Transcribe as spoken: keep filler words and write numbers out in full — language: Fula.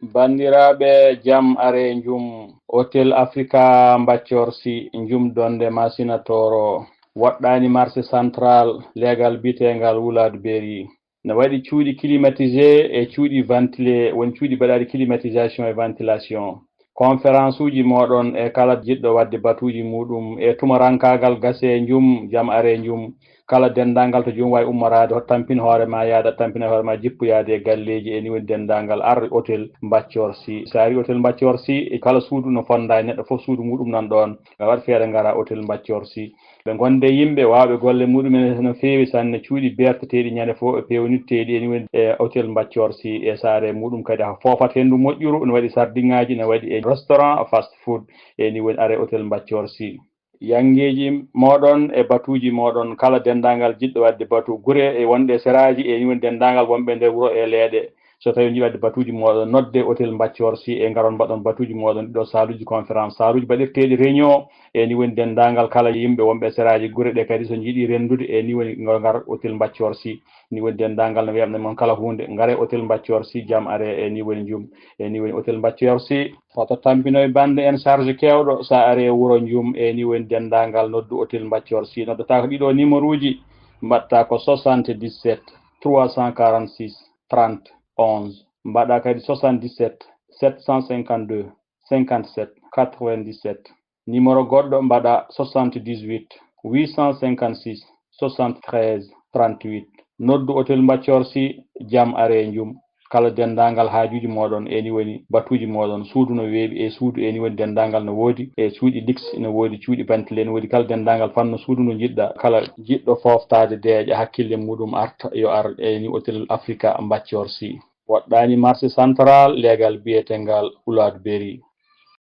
Banndiraaɓe, jam are njum. Hotel Africa Mbaccor Sy, njum Donde Masina Toro, woɗɗaani marché central, leegal biyeteengal Wulaad Beri. Ne waɗi cuuɗi climatisé e cuuɗi ventilé, won cuuɗi baɗaaɗi climatisation e ventilation. Conférence uji mooɗon e kala jiɗɗo waɗde batuuji muuɗum e tumarankaagal gase njum, jam are njum. Kala denndaangal to joom wawi ummoraade, hoto tampin hoore ma, yaada tampina hoore ma, jippoyaade e galleeji, e ni woni denndaangal ar Hotel Mbaccor Sy. So a ari Hotel Mbaccor Sy, e kala suudu no fonnda e neɗɗo fof, suudu muuɗum nan ɗoon. Waɗ feere ngara Hotel Mbaccor Sy. Ɓe gonde yimɓe waawɓe golle muɗumen no feewi sanne, cuuɗi berteteeɗi ñande fof e peewnitteeɗi, e ni woni e Hotel Mbaccor Sy. E saare muɗum kadi ha foofat henndu moƴƴuru, no waɗi sardiŋaaji, no waɗi e restaurant, fast food, e ni woni are Hotel Mbaccor Sy. Yanngeeji mooɗon e batuuji mooɗon, kala denndaangal jiɗɗo waɗde batu gure e wonɗe seraaji, e ni woni denndaangal wonɓe nder wuro e leeɗe. So tawi on njiɗi waɗde batuuji mooɗon, nodde Hotel Mbaccor Sy e ngaron mbaɗon batuuji mooɗon ɗiɗo saaluuji conférence, saaluuji baɗirteeɗi réunion, e ni woni denndaangal kala yimɓe wonɓe seraaji gure ɗe kadi so njiɗi renndude, e ni woni ngo ngar Hotel Mbaccor Sy. Ni woni denndaangal no wiyamɗen mon kala huunde, ngare Hotel Mbaccor Sy, jam are, e ni woni njum, e ni woni Hotel Mbaccor Sy. Hoto tampinoy bannde en charge keewɗo, so a are wuro njum, e ni woni denndaangal noddu Hotel Mbaccor Sy. Noddata ko ɗiɗo numéro uji, mbaɗta ko soixante-dix-sept trois cent quarante-six trente onze, mbaɗa kadi soixante-dix-sept sept cent cinquante-deux cinquante-sept quatre-vingt-dix-sept. Numéro goɗɗo mbaɗa soixante-dix-huit huit cent cinquante-six soixante-treize trente-huit. Noddu Hotel Mbaccor Sy, jam are njum. Kala denndaangal haajuuji mooɗon, e ni woni batuuji mooɗon, suudu no weeɓi e suudu, e ni woni denndaangal no woodi, e cuuɗi luxe no woodi, cuuɗi ventilé no woodi, kala denndaangal fannu suudu ndu njiɗɗa, kala jiɗɗo fooftaade deeƴa hakkille muɗum arta, yo ar e ni Hotel Africa Mbaccor Sy. Woɗɗaani marché central, leegal biyetengal Wulaad Beri.